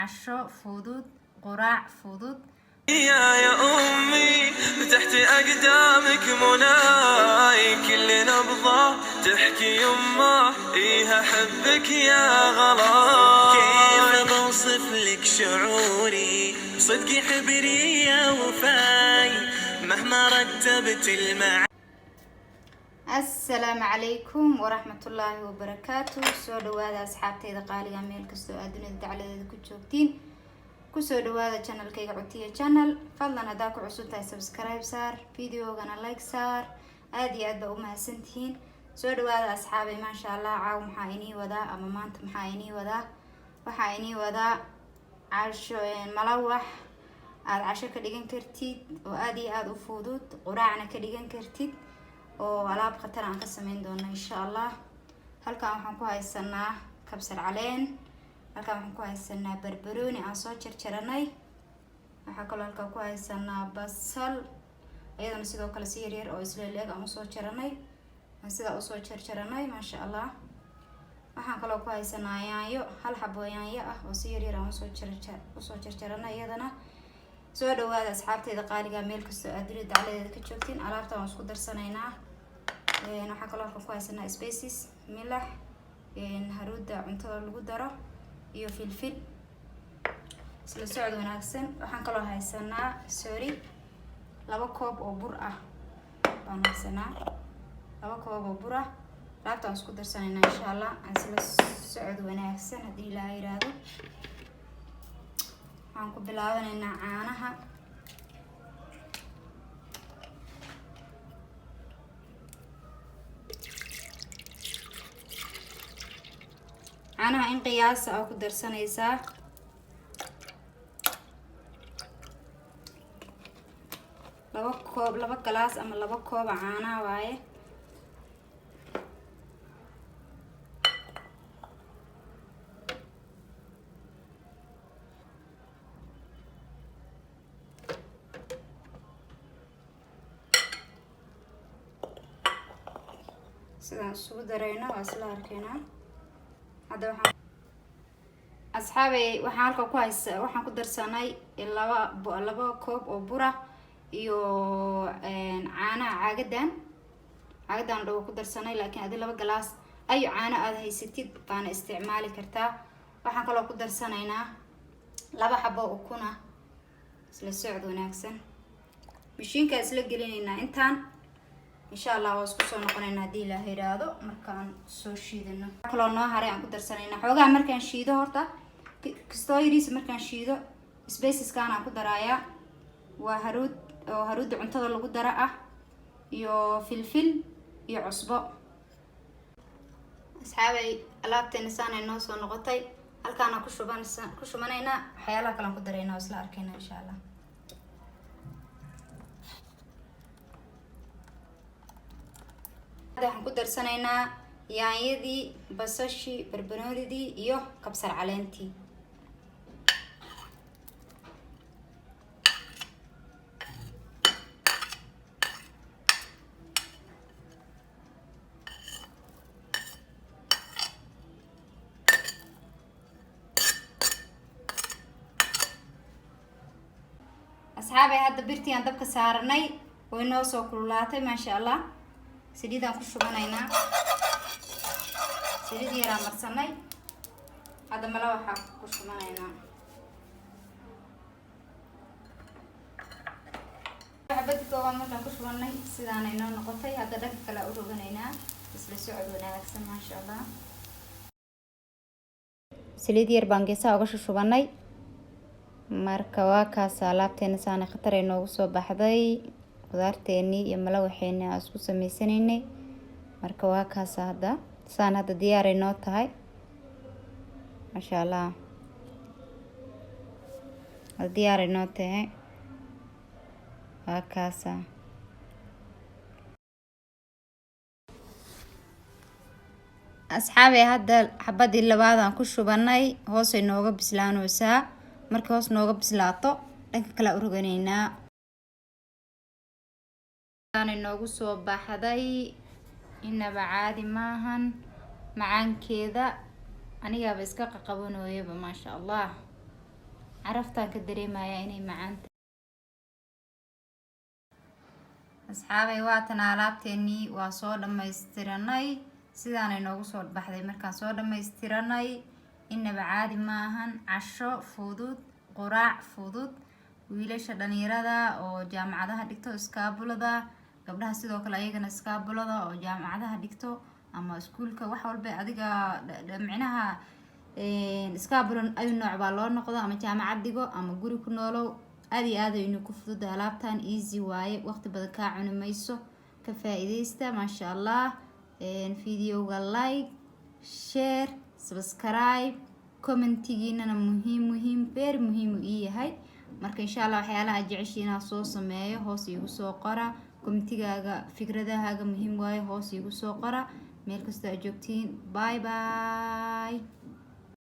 Casho fudud, quraac fudud. يا أمي، تحت أقدامك مناي، كل نبضة تحكي يمه إيه أحبك يا غلاي. كيف بوصف لك شعوري؟ صدقي حبري يا وفاي، مهما رتبت المعاني. Asalaamu calaykum waraxmatullaahi wabarakaatu. Soo dhawaada asxaabteyda qaaliga, meel kastoo aad dunida dacladeeda ku joogtiin. Kusoo dhawaada channelkayga Cutiya Channel. Fadlan haddaa ku cusub tahay, subscribe saar, videogana like saar. Aada iyo aad baa u mahadsantihiin. Soo dhawaada asxaabay. Maasha Allah, caaw maxaa inii wadaa ama maanta maxaa inii wadaa? Waxaa inii wadaa casho malawax aada casho ka dhigan kartid oo aada iyo aada u fudud, quraacna ka dhigan kartid, oo alaab khatar aan ka sameyn doono insha Allah. Halkan waxaan ku haysanaa kabsar caleen, halkan waxaan ku haysanaa barbarooni aan soo jarjaranay, waxaa kaloo halkan ku haysanaa basal, iyadana sidoo kale si yaryar oo isleeleeg aan usoo jaranay, aan sidaa usoo jarjaranay, maasha Allah. Waxaan kaloo ku haysanaa yaanyo, hal xabo yaanyo ah oo si yaryar aan usoo jarjaranay iyadana. Soo dhawaada asxaabteyda qaaliga, meel kastoo aad dunida dacladeeda ka joogtiin. Alaabta waan isku darsanaynaa. Waxaa kaloo halkan ku haysanaa spices, milax, haruuda cuntada lagu daro iyo filfil. Isla socod wanaagsan. Waxaan kaloo haysanaa, sorry, 2 koob oo bur ah baan haysanaa, 2 koob oo bur ah. Alaabta waan isku darsanaynaa insha Allah. Aan isla socod wanaagsan haddii Ilaaha yiraahdo. Waxaan ku bilaabanaynaa caanaha. Caanaha in qiyaasa aa ku darsanaysaa. 2 koob, 2 galaas ama 2 kooba caanaha waaye. Sidaan isugu darayno waa isla arkaynaa. Hadda waxaan, asxaabey, waxaan halka ku haysa, waxaan ku darsanay 2 koob oo bura iyo caanaha caagadan. Caagadan dhow ku darsanay, laakiin adi 2 galaas ayo caano aada haysatid baana isticmaali kartaa. Waxaan kaloo ku darsanaynaa 2 xabo ukuna. Isla socod wanaagsan. Mashiinkaa isla gelinaynaa intaan insha Allah. Waa isku soo noqonaynaa haddii Ilaaha yidhaahdo markaan soo shiidano. Kaloo noo haray aan ku darsanayna xoogaha markaan shiido. Horta kastoo yariisa markaan shiido, spiceskan aan ku daraayaa waa haruud oo haruudda cuntada lagu dara ah iyo filfil iyo cusbo. Asxaabay, alaabteena saanay noo soo noqotay. Halkaana ku shuban ku shubanaynaa. Waxyaalaha kalean ku daraynaa oo isla arkayna insha Allah. Hadda waxaan ku darsanaynaa yaanyadii, basashii, barbaroonidii iyo kabsar caleentii. Asxaabay, hadda birtii aan dabka saaranay way noo soo kululaatay, maasha Allah. Saliidaan ku shubanaynaa. Saliid yaraan marsanay. Hadda mala waxaa ku shubanaynaa xabadii koobaad. Markaan ku shubanay, sidaanay noo noqotay. Hadda dhanka kale u roganaynaa. Isla socod wanaagsan, maasha Allah. Saliid yar baan geesaha uga shushubanay. Marka waa kaas, alaabteena saana khatar ay noogu soo baxday. Qudaarteenii iyo malawaxeeni aan isku sameysanaynay. Marka waa kaas, hadda saan hadda diyaaray noo tahay, maasha Allah. Hadda diyaaray noo tahay, waa kaasa. Asxaabey, hadda xabadii labaad aan ku shubanay hoosay nooga bislaanaysaa. Markii hoos nooga bislaato, dhanka kale u roganaynaa. Noogu soo baxday, inaba caadi maahan macaankeeda. Anigaaba iska qaqabanooyaba, maasha Allah. Caraftaan ka dareemayaa inay macaan tahay. Asxaabay, waatan alaabteenii waa soo dhammaystiranay. Sidaanay noogu soo baxday markaan soo dhammaystiranay. Inaba caadi maahan, casho fudud, quraac fudud. Wiilasha dhalinyarada oo jaamacadaha dhigto, iskaabulada, gabdhaha sidoo kale ayagana iskaabulada oo jaamacadaha dhigto ama iskuulka, wax walba adiga micnaha iskaabulan ayu nooc baa loo noqdo, ama jaamacad dhigo ama guri ku noolow, aada iyo aad aynu ku fududa alaabtan. Easy waaye, waqti badan kaa cuni mayso. Ka faa-iideysta, maasha Allah. Videoga like, share, subscribe, commentigiinana muhiim, muhiim, very muhiim uu ii yahay. Marka insha Allah waxyaalaha aad jeceshiin inaan soo sameeyo hoos iigu soo qora. Commentigaaga, fikradahaaga muhiim waaye, hoos iigu soo qora. Meel kastoo aad joogtiin, bye bye.